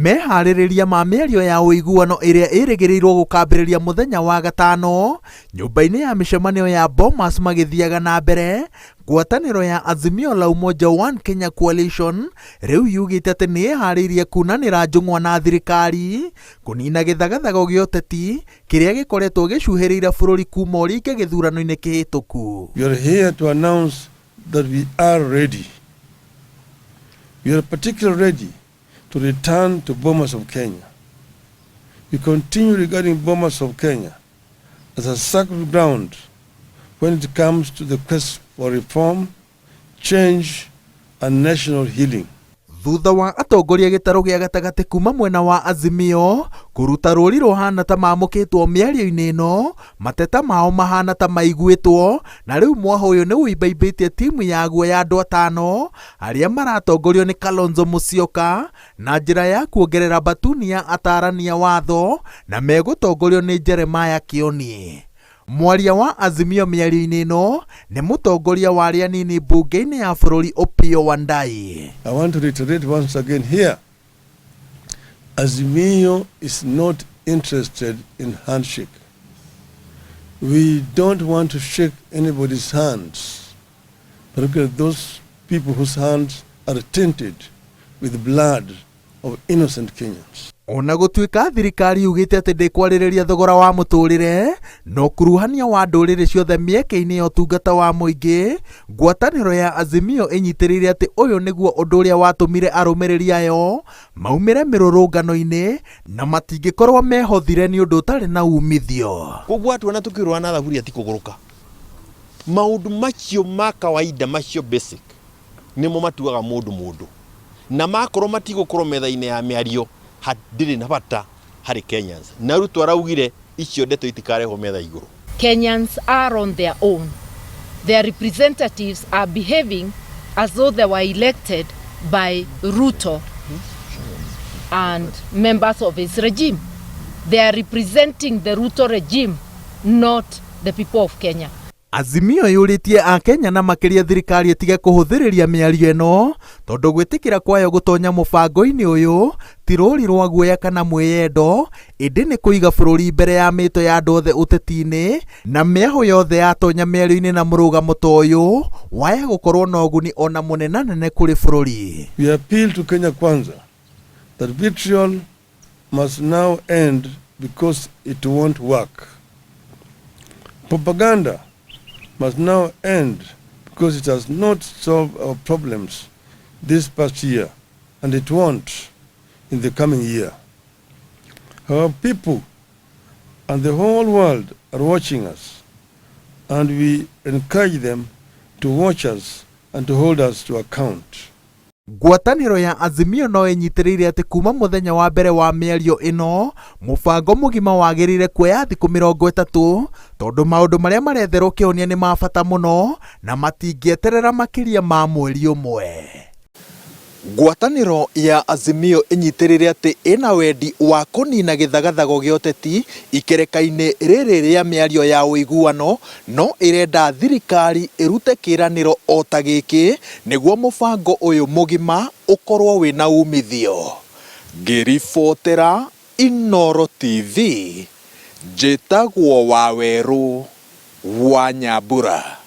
Meharĩrĩria ma mĩario ya ũiguano ĩrĩa ĩrĩgĩrĩirwo gũkambĩrĩria mũthenya wa gatano nyũmba-inĩ ya mĩcemanio ya Bomas magĩthiaga na mbere, ngwatanĩro ya Azimio la Umoja One Kenya Coalition rĩu yugĩte atĩ nĩ ĩharĩirie kunanĩra njũng'wa na thirikari kũnina gĩthagathago gĩa ũteti kĩrĩa gĩkoretwo gĩcuhĩrĩire bũrũri kuma ũringe gĩthurano-inĩ kĩhĩtũku. We are here to announce that we are ready. We are particularly ready to return to Bomas of Kenya. We continue regarding Bomas of Kenya as a sacred ground when it comes to the quest for reform, change, and national healing. Thutha wa atongoria gĩtarũ gĩa gatagatĩ kuma mwena wa Azimio kũruta rũri rũhana ta mamũkĩtwo mĩario-inĩ ĩno, mateta mao mahana ta maiguĩtwo, na rĩu mwaho ũyũ nĩ ũimbaimbĩtie timu yaguo ya andũ atano arĩa maratongorio nĩ Kalonzo Musyoka na njĩra ya kuongerera batuni ya atarania watho na megũtongorio nĩ Jeremiah Kioni. Mwaria wa Azimio mĩario-inĩ ĩno nĩ mũtongoria wa arĩa anini mbunge-inĩ ya bũrũri Opiyo Wandayi. I want to reiterate once again here, Azimio is not interested in handshake. We don't want to shake anybody's hands, particularly those people whose hands are tainted with blood of innocent Kenyans. Ona gũtuĩka thirikari yugĩte atĩ ndĩkwarĩrĩria thogora wa mũtũrĩre na ũkuruhania wa ndũrĩrĩ ciothe mĩeke-inĩ ya ũtungata wa mũingĩ, ngwatanĩro ya Azimio ĩnyitĩrĩire atĩ ũyũ nĩguo ũndũ ũrĩa watũmire arũmĩrĩri ayo maumĩre mĩrũrũngano-inĩ na matingĩkorwo mehothire nĩ ũndũ ũtarĩ na umithio. Koguo watuona tukĩrũa na thaburia ti kũgũrũka. Maũndũ macio ma kawaida macio basic nĩmo matuaga mũndũ mũndũ. Na makorwo matigũkorwo metha-inĩ ya mĩario hatirĩ na bata harĩ Kenyans. Na Ruto araugire icio ndeto itikarehwo metha igũrũ. Kenyans are on their own. Their representatives are behaving as though they were elected by Ruto and members of his regime. They are representing the Ruto regime, not the people of Kenya. Azimio yũrĩtie Akenya na makĩria thirikari ĩtige kũhũthĩrĩria mĩario ĩno tondũ gwĩtĩkĩra kwayo gũtonya mũbango-inĩ ũyũ ti rũri rwa guoya kana mwĩyendo ĩndĩ nĩ kũiga bũrũri mbere ya mĩto ya andũ othe ũteti-inĩ na mĩahũ yothe yatonya mĩario-inĩ na mũrũgamo ta ũyũ waya gũkorwo na ũguni ona mũnenanene kũrĩ bũrũri. We appeal to Kenya Kwanza that vitriol must now end because it won't work. Propaganda must now end because it has not solved our problems this past year, and it won't in the coming year. Our people and the whole world are watching us, and we encourage them to watch us and to hold us to account. Ngwatanĩro ya Azimio no ĩnyitĩrĩire atĩ kuma mũthenya wa mbere wa mĩario ĩno mũbango mũgima wagĩrĩire kuoya thikũ 30 tondũ maũndũ marĩa maretherwo kĩhonia nĩ ma bata mũno na matingĩeterera makĩria ma mweri ũmwe. Ngwatanĩro ya Azimio ĩnyitĩrĩire atĩ ĩna wendi wa kũnina gĩthagathago gĩa ũteti ikereka-inĩ rĩrĩ rĩa mĩario ya ũiguano no ĩrenda thirikari ĩrute kĩĩranĩro o ta gĩkĩ nĩguo mũbango ũyũ mũgima ũkorwo wĩna umithio. Ngĩribotera Inooro TV, njĩtagwo Wawerũ wa Nyambura.